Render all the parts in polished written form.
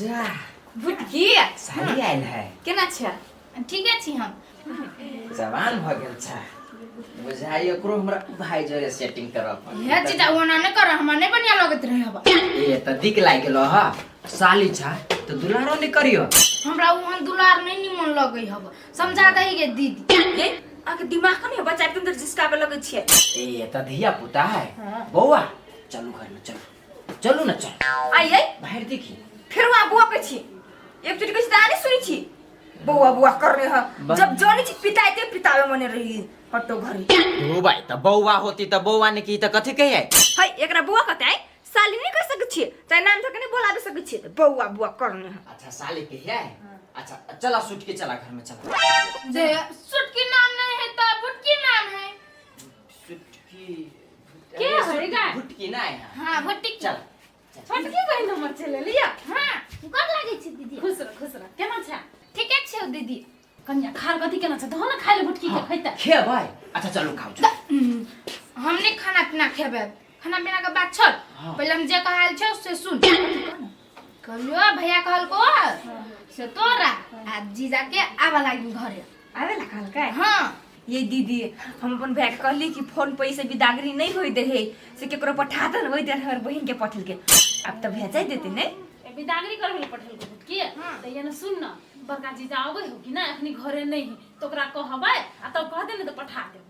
जा। भुटकी। साली आयल है। केना छै? ठीके छी हम। जवान भऽ गेल छै बुझाइ, ओकरो हमरा भाई जरे सेटिंग करऽ पड़तै। हे जीजा, ओना नहि कर, हमरा नहि बढ़िया लगैत रहे हबा। ए तऽ दिक लागि गेलो ह, साली छा तऽ दुलारो नहि करियो। हमरा ओहन दुलार नहि निमन लगै हब, समझा दही गे दीदी। ये अहाँके दिमाग कने है? बच्चा एकदम जिसकाबे लगै छियै। ए तऽ धिया पुता है। बौआ, चलू घर में, चलू चलू ने, चलू। आइए। बाहर देखी। फेर वहाँ बुआ के छी, एक चोटी कहै छी तऽ सुनै छी, बौआ बौआ कर रहे है। जब जानी छी पिताइते पितावे मने रही हटो घरी। धो भाई, तऽ बौआ होती तऽ बौआ ने की तऽ कथी कहिए? है, एकरा बौआ कहते है, साली नहीं कर सकै छियै, चाहे नाम धके नहीं बोलाबे सकै छियै, तऽ बौआ बौआ करने है। अच्छा, साली कहिए। अच्छा चला, सुट के चला, घर में चला। जे सुटकी नाम नहीं है तऽ भुटकी नाम है। सुटकी के है गा? भुटकी ना है। हाँ, भुटकी। चल। छोटकी बहिन हमर चलि एलियै। हाँ, गोर लागै छी दीदी। खुश रह, खुश रह। केना छै? ठीके छै दीदी। कनिया खार कथी केना छै? दहो ने खाय ले भुटकी के खैते। खेबै? अच्छा चलू, खाउ, चलू। हम नहीं खाना पीना खेबै, खाना पीना के बात छोड़। हाँ। पहले हम जे कहल छौ से सुन। कहलियो भैया कहलको से तोरा आ जीजा के आवा लागी घरे। आबे ला कहलकै? हाँ। ये दीदी, हम अपन भैया के कहली कि फोन पे से बिदागरी नहीं होई दे है, से केकरो पठा दे, ओहि देर हमर बहिन के पठेल के, अब तऽ भेजाई देते नहीं। ए, बिदागरी करबै ले पठेलको भुटकी? हाँ। तऽ ये ने सुन न, बड़का जीजा अबै हो कि ना, एखनी घरे नहीं है तऽ ओकरा कहबै आ तब कह दे ने तऽ पठा देबो।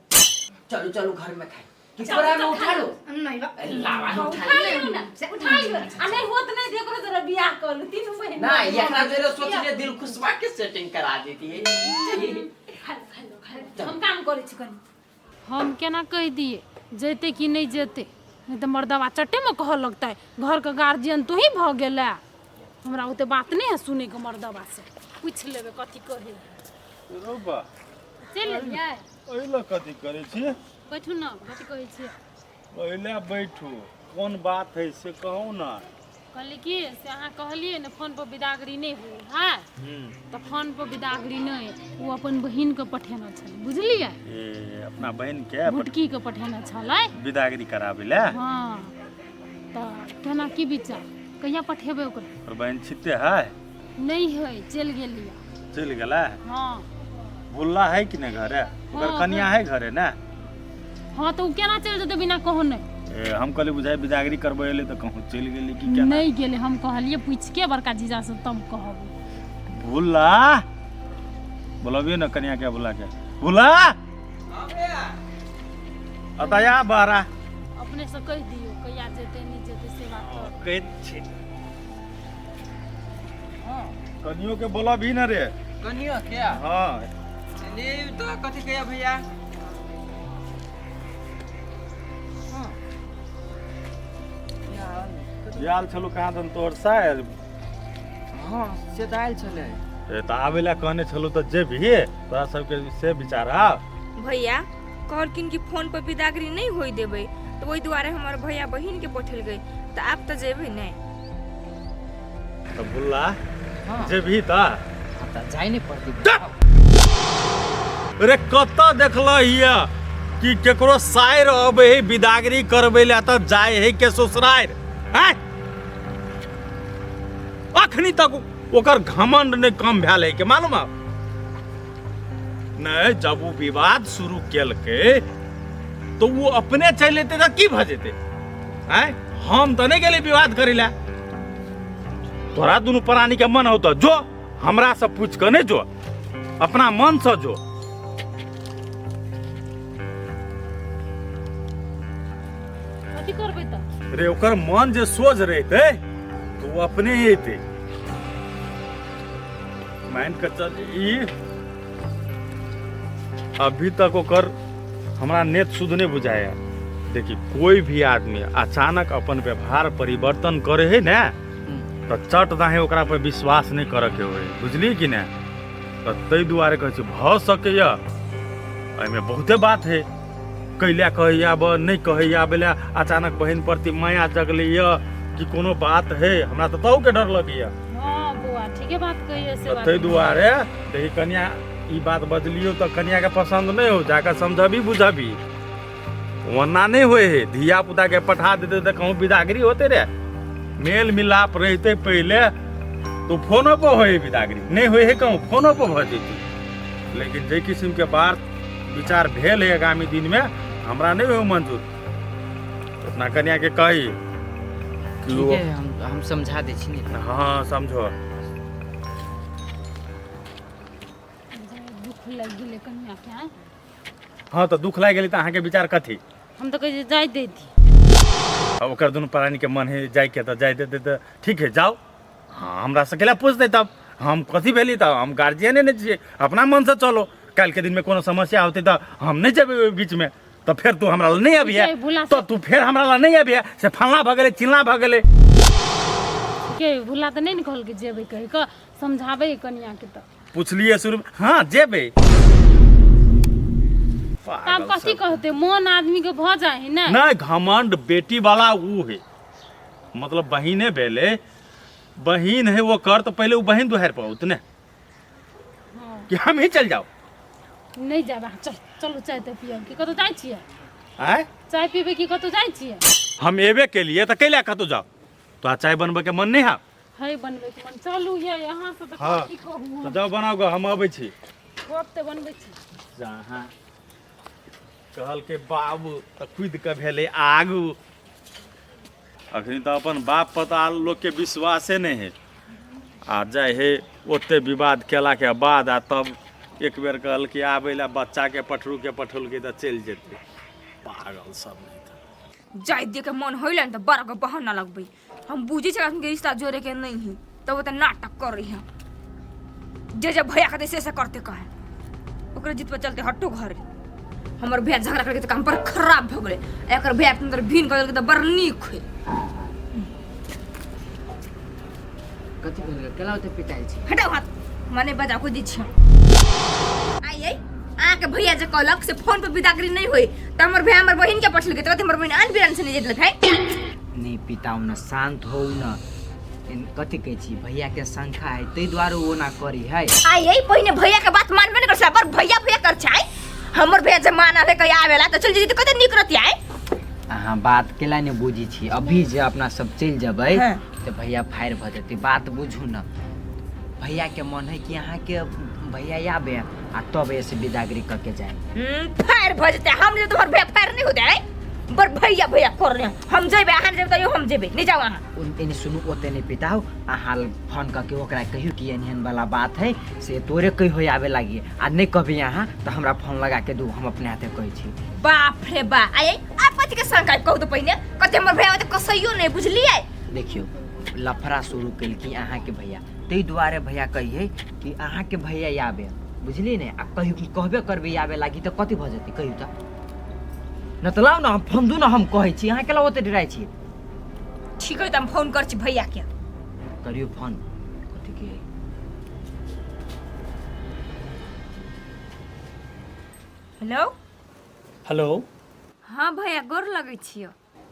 चलू चलू, घर में खाए कि चलू, कोरा में चलू, उठा लो। नहीं बा। ए, लावा न उठा उठा ले। लियौ ने, उठा लियौ आ नहीं होत नहीं तऽ एकरो जरा बियाह कऽ लू तीनू बहिन। ना, एकरा जरे सोच ले दिल खुशबा के सेटिंग करा देती है। खा लो, खा लो, खा लो। हम काम करै छी कनी। हम केना कहि दिए जैते कि नहि जेतै, नहि तऽ मर्दवा चट्टेमे कहऽ लगतै, घरके गार्जियन तू ही भऽ गेलै। हमरा ओते बात नहि है सुनैके, मर्दवा से पूछि लेबै कथी कहै। रौ बा। चलि एलियै? एहि लए कथी करै छी? बैठू ने, कथी कहै छियै? ओहि लए बैठू, कोन बात है से कहू ने। कहली कि से अहाँ कहलियै ने फोनपर बिदागरी नहि होइ है, तऽ फोनपर बिदागरी नहि, ओ अपन बहिनके पठेने छलै, बुझलियै? ए, अपना बहिन के? भुटकीके पठेने छलै। बिदागरी कराबै लए? हाँ, तऽ केना की विचार, कहिया पठेबै ओकरा? ओकर बहिन छिते है? नहि है, चलि गेलियै। चलि गेलै? हाँ। भुल्ला है कि नहि घरे ओकर? हाँ। कनिया है घरे ने? हाँ, तऽ ओ केना चलि जेतै बिना कहने? ए, हम कहली बुझाइ बिदागरी करबै एलै तऽ कहूँ चलि गेली कि केना। नहि गेलै, हम कहलियै पूछिके बड़का जीजा से तब कहब। भुल्ला, बोलबियो ने कनिया के, बुला के। भुल्ला, अतः आ बहरा। अपने से कहि दियौ कहिया जेतै नहि जेतै से बात तऽ। कहैत छी, कनियो के बोलबही ने रे। कनियो के? हाँ। ने तऽ कथी कहिया भैया? हाँ। आयल छलू कहाँ दन तोहर सायर? हाँ, से तऽ आयल छलै। ए, तऽ आबै लए कहने छलू तऽ जेबही? तोरा सबके से विचार आ। भैया कहलखिन कि फोन पर बिदागरी नहीं होई देबै, तऽ ओहि दुआरे हमर भैया बहिन के पठेल गई, तऽ आब तऽ जेबै नहीं। तऽ भुल्ला। हाँ। जेबही तऽ? हाँ, तऽ जाइ नहि पड़तै। अरे, कतऽ देखलही कि केकरो सायर अबै है बिदागरी करबै लए तऽ जाइ है के ससुरारि? आँय, अखनी तक ओकर घमंड नहि कम भेल है के, मालूम है नहि? जब ओ विवाद शुरू केलकै तऽ ओ अपने चलि एतै तऽ की भऽ जेतै? आँय, हम तऽ नहि गेली विवाद करै लए। तोरा दुनू प्राणी के मन हो तऽ जो, हमरा से पूछ कऽ नहि जो, अपना मन से जो। कथी करबै तऽ? रे, ओकर मन जे सोझ रहितै तऽ ओ अपने एतै। मान कऽ चल, ई अभी तक ओकर हमरा नेत शुद्ध नहि बुझाया। देखी, कोई भी आदमी अचानक अपन व्यवहार परिवर्तन करे है ने, तऽ चट दाहे ओकरा पर विश्वास नहि करऽ के होइ, बुझलियै कि नहि? तऽ ताहि दुआरे कहै छी, भऽ सकैया एहिमे बहुते बात है। कैला कहैया आब नहि कहैया आबै लए, अचानक बहिन प्रति माया जगलैया कि कोनो बात है? हमरा तऽ तहू के डर लगैया। हाँ बौआ, ठीके बात कहिए से तऽ बात। ताहि दुआरे देखी कनिया, ई बात बजलियौ तऽ कनियाके पसन्द नहि हो, जाकऽ समझबी बुझबी, ओना नहि होइ है। धिया पुताके पठा देतै तऽ कहूँ बिदागरी होते रे? मेल मिलाप रहितै पहिले। तो फोनो पर होय बिदागरी नहीं होय है कहूँ फोनो पर भऽ जेतै। लेकिन जाहि किस्मके बात विचार भेल है आगामी दिनमे हमरा नहीं हो मंजूर। अपना कन्या के कही कि ठीक वो है, हम समझा दै छी ने। हाँ समझो। दुख लागि गेलै कनिया के आँय। हाँ तो दुख लागि गेलै तऽ अहाँके विचार कथी? हम तऽ कहै छियै जाय दैती। आ ओकर दुनू प्राणी के मन है जाय के तऽ जाय देतै तऽ ठीक है जाओ। हाँ हमरा से केला पूछतै तब हम कथी भेली, तऽ हम गार्जियने नहि छियै, अपना मनसँ चलो। काल्हिके दिनमे कोनो समस्या होतै तऽ हम नहि जेबै ओहि बीचमे, तऽ फेर तू हमरा लग नहि अबिहे, ठीक है, भुला तऽ तू फेर हमरा लग नहि अबिहे से फल्लाँ भऽ गेलै चिल्लाँ भऽ गेलै। के भुला तऽ नहि ने कहलकै जेबै कहि कऽ, समझाबै कनिया के तऽ। पुछलियै शुरू, हाँ जेबै। आब कथी कहते, मन आदमी के भऽ जाइ है ने। नहि घमंड बेटी वाला ऊ है, मतलब बहिने भेलै, बहिन है वो कर तो पहले वो बहिन दुहार पर औत ने कि हम ही चल जाओ। नहीं जाब अहाँ, चल चलू चाय ताय पियब कि कतौ जाइ छियै? आँय चाय पीबै कि कतौ जाइ छियै? हम एबे के लिए तऽ कैला कतौ जाओ, तो चाय बनबै के मन नहीं है? है बनबै के मन, चलू ये यहाँ से तऽ। हाँ। की कहू तऽ जाओ बनाओ ग, हम अबै छी। कब तऽ बनबै छी। जहाँ कहलकै बाबू तऽ कूदि कऽ भेलै आगू। अखनी तऽ अपन बाप पता लोकके विश्वासे नहि है, आ जाइ है ओते विवाद केलाके बाद आ तब एक बेर कहलकै आबै लए बच्चाके पठरूके पठौलकै तऽ चलि जेतै। पागल सब नहीं तऽ जाय दे के मन होइलन तऽ बड़ के बहाना लगबै। हम बुझै छी के रिश्ता जोड़े के नहीं है तब तो नाटक कर रही है। जे जे भैया कहते से से करते कहे, ओकरे जित पर चलते हट्टो घर। हमर भैया झगड़ा करके तऽ काम पर खराब भऽ गेलै, एकर भैया के अंदर भीन कर देलकै तऽ बड़ नीक है। कथी भेल, केला ओते पिटाइल छी? हटाओ हाथ, मने बजाओ कोई दी छी। आई आई अहाँके भैया जे कहलक से फोन पर बिदागरी नहीं होई तऽ हमर भैया हमर बहिन के पठलकै, तऽ हमर बहिन आन बिरान से नहीं जेतलक है। नहीं पिताउ न, शांत होउ न। कथी कहै छी, भैया के शंका है ताहि दुआरे ओ ओना करी है। आई आई पहिने भैया के बात मानबे नहीं कर छै, पर भैया भैया कर छै। हमर भैया जे माना है कहीं आवेला तऽ चल जेती, कते नीक रहती। आई अहाँ बात केला नहि बुझै छी, अभी जे अपना सब चलि जेबै हाँ। तऽ भैया फायर भऽ जेतै। बात बुझू न, भैया के मन है कि अहाँके भैया आबे आ तब ऐसे बिदागरी कऽ के जाए। फायर भऽ जेतै, हम जे तोहर भैया फायर नहीं होते है, पर भैया भैया कर रहे हैं। हम जेबै, अहाँ जेबै तैयो हम जेबै, नहीं जाओ अहाँ। एने सुनू, ओते नहि पिताउ, अहाँ फोन कऽ के ओकरा कहियौ कि एहन एहन वाला बात है से तोरे कहियो आबे लागी, आ नहि कहबी अहाँ तऽ हमरा फोन लगा के दू, हम अपने हाथे कहै छी। बाप रे बा, आई आई आप कथी के शंका कहू तो पहिने, कते हमर भैया ओते कसैयो नहीं बुझलियै। देखियौ लफड़ा शुरू केलखिन अहाँके भैया, ताहि दुआरे भैया कहियै कि अहाँके भैया आबे, बुझलियै ने? आ कहियो कहबे करबै आबे लागी तऽ कथी भऽ जेतै कहियौ तऽ? न तऽ लाउ ने हम फोन दू ने, हम कहै छी, अहाँ केला ओते डराइ छी? ठीक है तऽ हम फोन कर छी भैया के। करियौ फोन। कथी के है? हेलो। हेलो। हाँ भैया गोर लगै छियौ।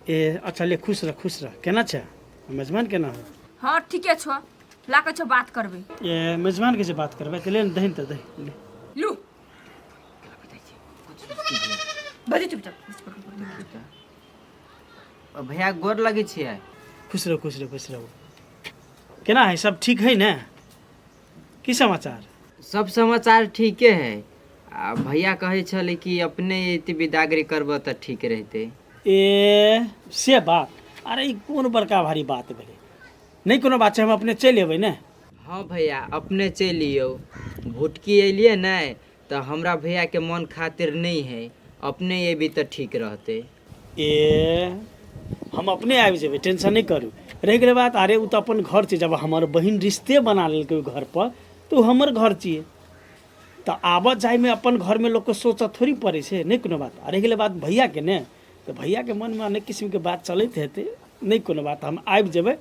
ए अच्छा ले, खुश रह खुश रह। केना छै मेजबान, केना हो? हाँ ठीके छौ, ला के छौ बात करबै। ए मेजबान के जे बात करबै तऽ ले ने, दही ने तऽ दही ले। लू बजे चुपचाप। भैया गोर लगै छियै। खुश रहो खुश रहो खुश रहो। केना है, सब ठीक है ने? की समाचार? सब समाचार ठीके है। आ भैया कहै छलै कि अपने एते बिदागरी करबऽ तऽ ठीक रहितै। ए से बात? अरे ई कोन बड़का भारी बात भेलै, नहि कोनो बात छै, हम अपने चलि अयबै ने। हाँ भैया अपने चलि अइयौ, भुटकी अयलियै ने तऽ हमरा भैयाके मन खातिर नहि है, अपने अयबी तऽ ठीक रहतै। ए हम अपने आबि जेबै, टेंशन नहि करू। रहि गेलै बात, अरे ओ तऽ अपन घर छै, जब हमर बहिन रिश्ते बना लेलकै ओहि घरपर तऽ ओ हमर घर छियै, तऽ आबऽ जाइमे अपन घरमे लोकके सोचऽ थोड़ी पड़ै छै। नहि कोनो बात। आ रहि गेलै बात भैयाके ने, तऽ भैयाके मनमे अनेक किसिमके बात चलैत हेतै। नहि कोनो बात, हम आबि जेबै,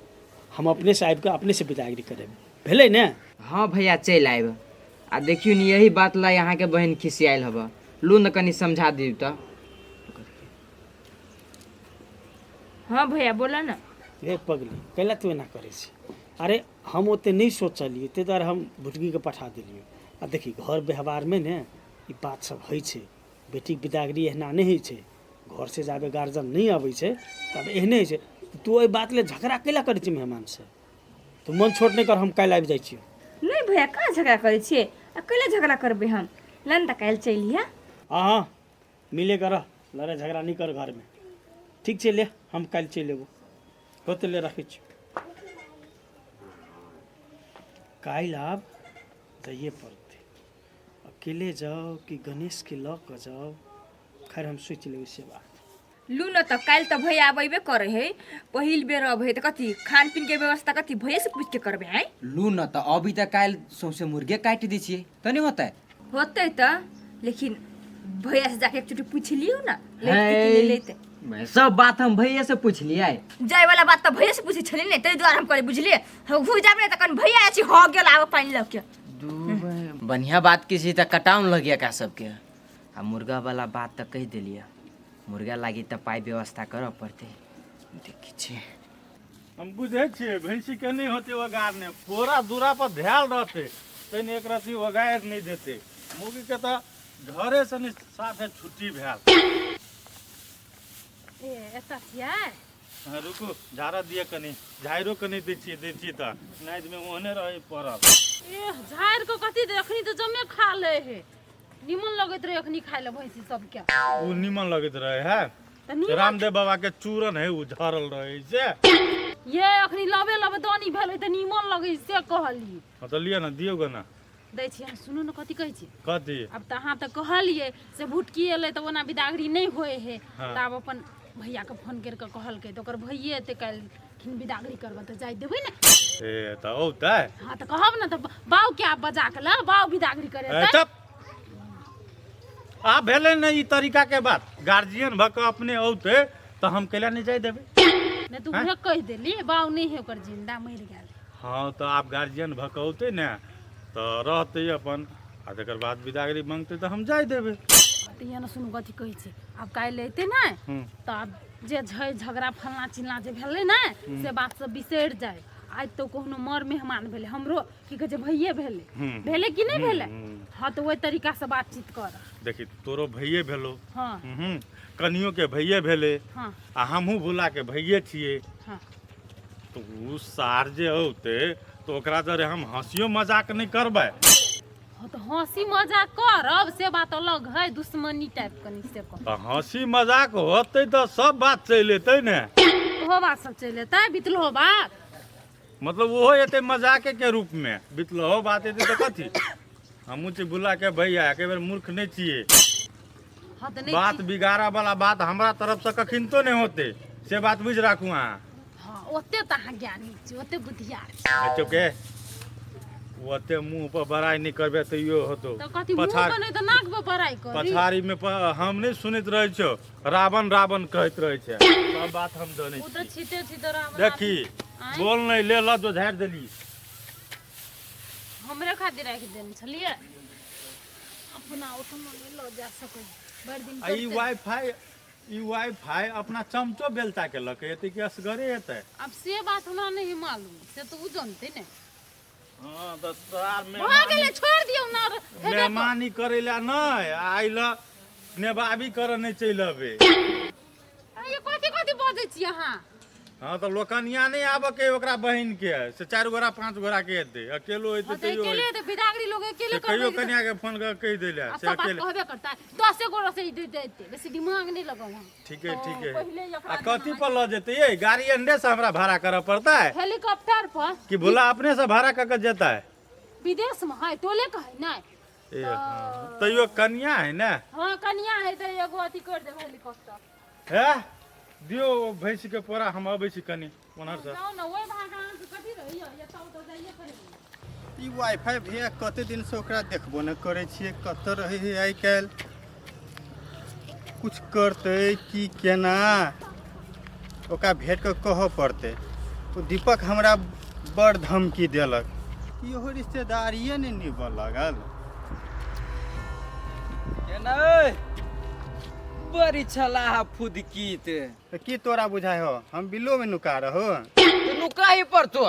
हम अपनेसँ आबि कऽ अपनेसँ बिदागरी करेबै, भेलै ने? हाँ भैया चलि आयब। आ देखियौ ने यही बात ला अहाँके बहिन खिसियायल हबऽ, लू ने कनि समझा दियौ तऽ। हाँ भैया बोला ना। रे पगली, कैला तू एना करै छी? अरे हम ओते नहि सोचलियै, ताहि दुआरे हम भुटकीके पठा देलियै। आ देखी घर व्यवहारमे ने ई बात सब होइ छै, बेटीके बिदागरी एहना नहि होइ छै, घरसँ जाबे गार्जियन नहि अबै छै तब एहने होइ छै। तू एहि बात लए झगड़ा कैला करै छी मेहमानसँ? तू मन छोट नहि कर, हम काल्हि आबि जाइ छियौ। नहि भैया, कहाँ झगड़ा करै छियै आ कैला झगड़ा करबै हम? लन तऽ काल्हि चलि। हँ हँ, मिले कर, लड़ाइ झगड़ा नहि कर घरमे। ठीक छै, ले, हम काल्हि चलि अयबो। होतै, ले, राखै छी। काल्हि आब जाइए पड़तै। अकेले जाउ कि गणेशके लऽ कऽ जाउ? खैर, हम सोचि लेबै से बात। लू न तऽ काल्हि तऽ भैया अबेबे करै है, पहिल बेर अबै है तऽ कथी खान पीन के व्यवस्था कथी भैया से पूछ के करबै आँय? लू न तऽ अभी तऽ काल्हि सौंसे मुर्गे काटि दै छियै तऽ नहि होतै? होतै तऽ, लेकिन भैया से जाके एकचोटी पूछ लियौ ना, लेतै कि नहि लेतै। सब बात हम भैया से पूछ लियै। जाय वाला बात तऽ भैया से पूछै छलियै ने, ताहि दुआरे हम कहलियै, बुझलियै? हम घुरि जाब ने तऽ कन भैया अछि हो गेल, आब पानि लऽ के। बढ़िया बात की तऽ कटाउन लगिया का सबके। आ मुर्गा वाला बात तऽ कहि देलियै, मुर्गा लागी तऽ पाइ व्यवस्था करऽ पड़तै, देखै छियै। हम बुझै छियै, भैंसीके नहि होतै ओगारने, पूरा दूरा पर धयल रहतै तैने एक रत्ती ओगारि नहि देतै। मौगीके तऽ घरेसँ नहि साफे छुट्टी भेल। ए, एतऽ छियै? हाँ, रुकू, झाड़ा दिअ कनि। झाड़ियो कऽ नहि दै छियै, दै छियै तऽ नादिमे ओहने रहै पड़ल। ए, झाड़ि कऽ कथी दे? अखनी तऽ जमे खा ले हे, निमन लगैत रहे अखनी खाय ले भैंसी सबके। ओ निमन लगैत रहे है? तऽ निमन। रामदेव बाबा के चूरन है, ओ झरल रहे से। ये, अखनी लबे लबे दानी भेलै तऽ निमन लगै से कहली। हाँ तऽ लिअ ने, दियौ ग ने। दै छी। अहाँ सुनू ने, कथी कहै छी। कथी? आब तऽ अहाँ तऽ कहलियै से भुटकी एलै तऽ ओना बिदागरी नहि होइ है। हाँ। तऽ आब अपन भैयाके फोन करि कऽ कहलकै तऽ ओकर भैये एतै काल्हिखिन बिदागरी करबऽ, तऽ जाय देबै ने? ए, तऽ औतै? हाँ, तऽ कहब ने तऽ बाउ के आब बजा के ला बाउ बिदागरी करे ए, एतै। चुप! आब भेलै ने ई तरीका के बात। गार्जियन भऽ कऽ अपने औतै तऽ हम कैला नहि जाय देबै? नहि तऽ उहे कहि देली, बाउ नहि है ओकर, जिंदा मरि गेल। हँ, तऽ आब गार्जियन भऽ कऽ औतै ने तऽ रहतै अपन, आ तकर बाद बिदागरी मांगतै तऽ हम जाय देबै। तऽ इएह ने, सुनू, कथी कहै छी। आब काल्हि एतै ने तऽ आब जे छै झगड़ा फलना चिलना जे भेलै ने, से बात सब बिसरि जाय। आइ तऽ कहुनो मर मेहमान भेलै, हमरो की कहै छै भैये भेलै। भेलै कि नहि भेलै? हँ, तऽ ओहि तरीकासँ बातचीत कर। देखी, तोरो भैये भेलो। हँ। कनियो के भैये भेलै। हँ। आ हमहूँ भुला के भैये छियै। हँ। तऽ ओ सार जे औतै तऽ ओकरा जरे हम हँसियो मजाक नहि करबै। हँ, तऽ हँसी मजाक करब से बात अलग है, दुश्मनी टाइप कनि से कर। तऽ हँसी मजाक होतै तऽ सब बात चलि एतै ने। ओहो बात सब चलि एतै, बितलो बात। मतलब ओहो एतै मजाके के रूपमे, बितलहो बात एतै तऽ कथी? हमहूँ छी भुला के भैया, एके बेर मूर्ख नहि छियै। हँ, तऽ नहि। बात बिगाड़ा वाला बात हमरा तरफ से कखिनतो नहि होतै, से बात बुझि राखू अहाँ। हँ, ओते तऽ अहाँ ज्ञानी छी, ओते बुद्धियार छी। चुके, ओते मुंह पर बड़ाई नहि करबे तैयो होतो। तऽ कथी मुँह पछाड़ पर नहि तऽ नाक पर बड़ाइ करी? पछाड़ी में हम नहि सुनैत रहै छियौ, रावण रावण कहैत रहै छै, सब बात हम जानै ओ तऽ छी। छिते छिते रावण। देखी। आँय? बोल नहि ले ल जो, झाड़ि देली। हमरे खातिर राखि देने छलियै, अपना ओठमा नहि लऽ जा सकै भरि दिन आ ई करतै। वाईफाई, ई वाईफाई अपना चमचो बेलता के लके एतै कि असगरे एतै? आब से बात हमरा नहीं मालूम, से तऽ ओ जानते ने। हँ, तऽ तोरा भऽ गेलै, छोड़ि दियौ ने हेबे कर। मेहमानी करै लए नहि आइ ल, नेबाबी करऽ नहि चलि अबै। आ ये कथी कथी बजै छी अहाँ? हँ, तऽ लोकनिया नहि आबऽ के ओकरा बहिन के, से चारि गोरा पाँच गोरा के एतै, अकेलो एतै। हँ, तऽ तैयो अकेले तऽ बिदागरी लोग अकेले से कहियो करबै। कनिया के फोन कऽ कहि दै लए आ से सब बात अकेले कहबे करता, दसे गोरा से देते, बेसी दिमाग नहि लगाउ अहाँ। ठीक है, ठीक है। पहिले ही आ कथी पर लऽ जेतै ये? गाड़ी अंडे से हमरा भाड़ा करऽ पड़तै? हेलीकॉप्टर पर। कि भोला अपने से भाड़ा कऽ के जेतै? विदेश में है, टोले के है नहीं। ए हाँ, तैयो कनिया है ने। हाँ, कनिया है तऽ एगो अथी कर देब हेलीकॉप्टर। हे, दियौ भैंसी के पोरा, हम अबै छी कनि ओनहर से। जाउ ने, ओहि भाग अहाँके कथी रहैया, एतऽ ओतऽ जाइए पड़ै। ई वाईफाई भैया कते दिन से ओकरा देखबो न करै छियै, कतऽ रहै है आइ काल्हि? कुछ करतै कि केना? ओकरा भेट कऽ कहऽ पड़तै। ओ दीपक हमरा बड़ धमकी देलक। इहो रिश्तेदारिए ने निभऽ लगल। केना ओइ? बड़ी छलाह फुदकीत। तऽ की तोरा बुझाइ हो, हम बिल्लोमे नुका रहो? तो नुकाही पड़तो।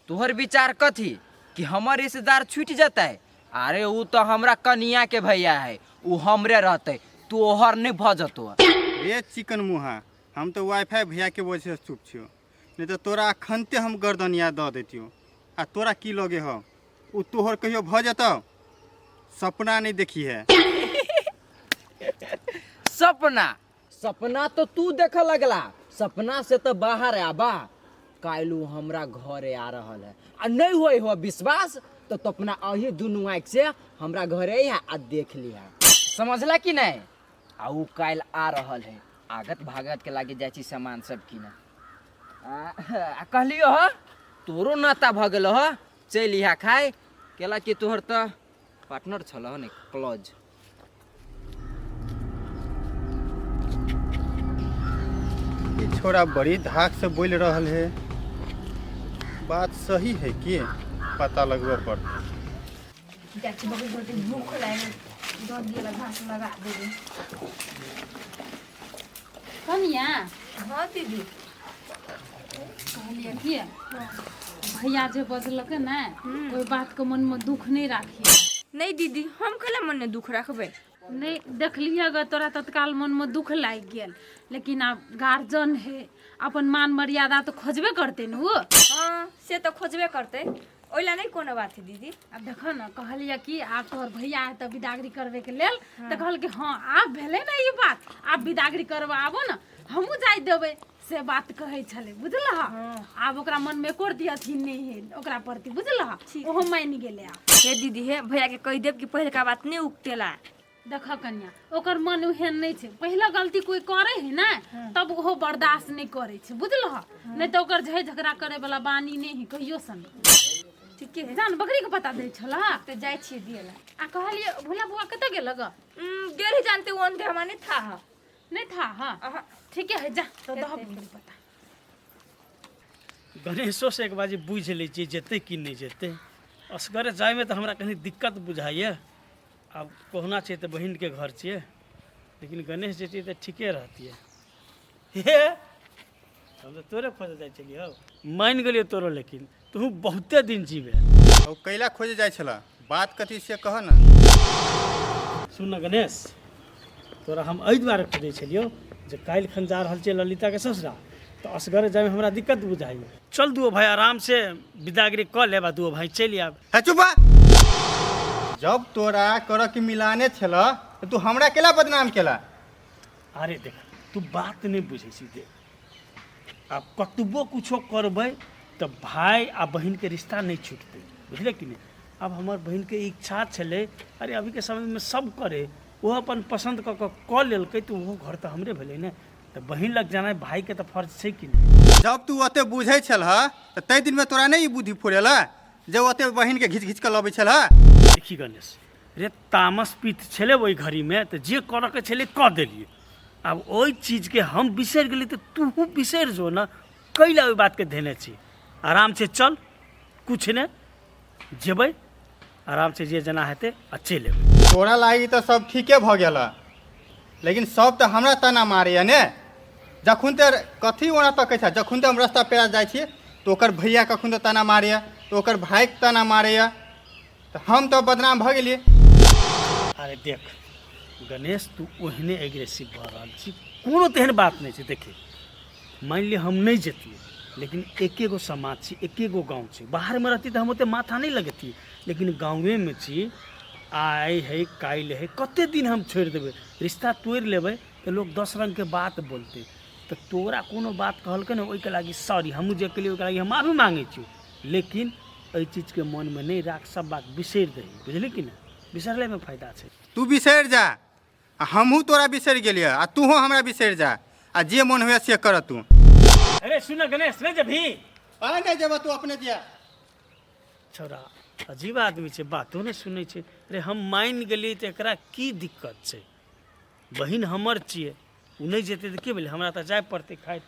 तोहर विचार कथी कि हमर रिश्तेदार छूट जतै? अरे, ऊ तो हमरा कनिया के भैया है, ऊ हमरे रहते, तोहर नहीं भऽ जतो। रे चिकन मुहा, हम तऽ वाईफाई भैयाके वजहसँ चुप छियौ। नहि तऽ तोरा अखनते हम गर्दनिया दऽ दैतियौ। आ तोरा की लगे हौ, ओ तोहर कहियो भऽ जेतौ? सपना नहीं देखी है। सपना सपना तो तू देखे लगला, सपना से तो बाहर आबा। काल्हि हमरा घरे आ रहल है आ नहीं होई हो विश्वास तो अपना अही दुनू आँख से हमरा घरे अइहा आ देख लिहा, समझला कि नहीं? आ उ काल्हि आ रहल है, आगत भागत के लागे जाइ छी सामान सब किने। आ कहलियो ह तोरो नाता भऽ गेलो ह, चलि इहा खाय केला कि तोहर तऽ पार्टनर छल ने क्लोज। ई छोरा बड़ी धाक से बोल रहल है, बात सही है कि पता लगबे पड़तै। जाइ छी बकरी बकरी भूख लागि दऽ दिअ घास लगा देबै। कनिया। हाँ दीदी। कहलियै कि भैया जे बजलकै ने ओहि बातके मनमे दुख नहि राखिए। नहीं दीदी, हम कैला मन में दुख रखबै? नहीं देखलियै ग तोरा तत्काल मनमे दुख लागि गेल, लेकिन आब गार्जियन है, अपन मान मर्यादा तऽ खोजबे करतै ने ओ। हाँ से तऽ खोजबे करतै, ओहि ला नहीं कोनो बात है दीदी। आब देखो ने कहलियै कि आब तोहर भैया है तऽ बिदागरी करबैके लेल, तऽ कहलकै हाँ आब भेलै ने ई बात, आब बिदागरी करबा आबो ने हमहूँ जाय देबै, से बात कहै छलै, बुझलह? आब ओकरा मनमे एको रत्ती अथी नहि है ओकरा प्रति, बुझलह? ओहो मानि गेलै आब। हे दीदी हे, भैया के कहि देब कि पहिलका बात नहीं उगतेला। देख कन्या, ओकर मन ओहन नहि छै, पहिला गलती कोई करे है ने तब ओहो बर्दाश्त नहि करे छै, बुझलह? नहि तऽ ओकर झै झगड़ा करे वाला बानी नहि है कहियो सन। ठीके है। जान बकरी के पता दै छलह? तऽ जाइ छियै दिअ ला। आ कहलियै भोला बुआ कतऽ गेल ग? गेल ही जानते ओ अंधे हमरा नहीं था हा। नहीं था हा? अहाँ। ठीके है, जा तो दह बकरी पता। गणेशो से एक बाजी बुझि लै छियै जेतै कि नहि जेतै। असगरे जायमे तऽ हमरा कनि दिक्कत बुझाइए, आब कहुना छै तऽ बहिनके घर छियै, लेकिन गणेश जेतियै तऽ ठीके रहतियै। हे हम तऽ तोरे खोजऽ जाइ छलियै हौ, मानि गेलियै तोरो, लेकिन तू बहुते दिन जीबे। ओ कैला खोजे जाइ छला, बात कथी से कह न। सुन न गणेश, तोरा हम एहि दुआरे खोजै छलियौ जे काल्हि खन जा रहल छियै ललिताके ससुरा, तऽ असगरे जायमे हमरा दिक्कत बुझाइए। चल दुओ भाई आराम से बिदागरी कऽ लेब आ दुओ भाई चलि आयब। हे चुप, जब तोरा करऽ के मिलाने छल तऽ तू हमरा केला बदनाम केला? अरे देख तू बात नहि बुझै छी, देख आब कतबो कुछो करबै तऽ भाय आ बहिनके रिश्ता नहि छुटतै, बुझले कि नहि? आब हमर बहिनके इच्छा छलै, अरे अभीके समयमे सब करे, ओ अपन पसन्द कऽ कऽ कऽ लेलकै तऽ ओहो घर तऽ हमरे भेलै ने, तऽ बहिन लग जेनाइ भायके तऽ फर्ज छै कि नहि? जब तू ओते बुझै छलह तऽ ताहि दिनमे तोरा नहि ई बुद्धि फुरेला जे ओते बहिनके घीच घीच कऽ लबै छलह? देखी गणेश रे, तामस पीत छलै ओहि घड़ीमे तऽ जे करऽके छलै कऽ देलियै, आब ओहि चीजके हम बिसरि गेलियै तऽ तूहू बिसरि जो ने, कैला ओहि बातके धेने छी? आराम से चल, कुछ नहि जेबै, आराम से जे जेना हेतै आ चलि एबै। तोरा लागि तऽ सब ठीके भऽ गेल, लेकिन सब तऽ हमरा ताना मारैया ने। जखन तऽ कथी ओना तकै छै, जखन तऽ हम रस्ता पेरा जाइ छी तऽ ओकर भैया कखन तऽ ताना मारैया, तऽ ओकर भाइके ताना मारैया, तऽ हम तऽ बदनाम भऽ गेलियै। अरे देख गणेश, तू ओहने एग्रेसिव भऽ रहल छी, कोनो तेहन बात नहि छै। देखी मानि लिअ हम नहि जैतियै, लेकिन एके गो समाज छी, एके गो गाँव छै, बाहरमे रहती तऽ हम ओते माथा नहि लगैतियै, लेकिन गाँवेमे छी, आइ है काल्हि है, कते दिन हम छोड़ि देबै? रिश्ता तोड़ि लेबै तऽ लोक 10 रङ्गके बात बोलतै। तऽ तोरा कोनो बात कहलकै ने ओहिके लागि सॉरी, हमहूँ जे केलियै ओहिके लागि हम माफी माँगै छियौ, लेकिन एहि चीजके मनमे नहि राख, सब बात बिसरि दही, बुझली कि नहि? बिसरलेमे फायदा छै। तू बिसरि जा, आ हमहूँ तोरा बिसरि गेलियै आ तूहो हमरा बिसरि जा, आ जे मन हुए से कर तू। अरे सुन गणेश, नहि जेबही? आ नहि जेबह, तू अपने दिया। छौड़ा अजीब आदमी छै, बातो नहि सुनै छै। अरे हम मानि गेलियै तऽ एकरा की दिक्कत छै? बहिन हमर छियै, ओ नहि जेतै तऽ की भेलै? हमरा तऽ जाय पड़तै। खाइ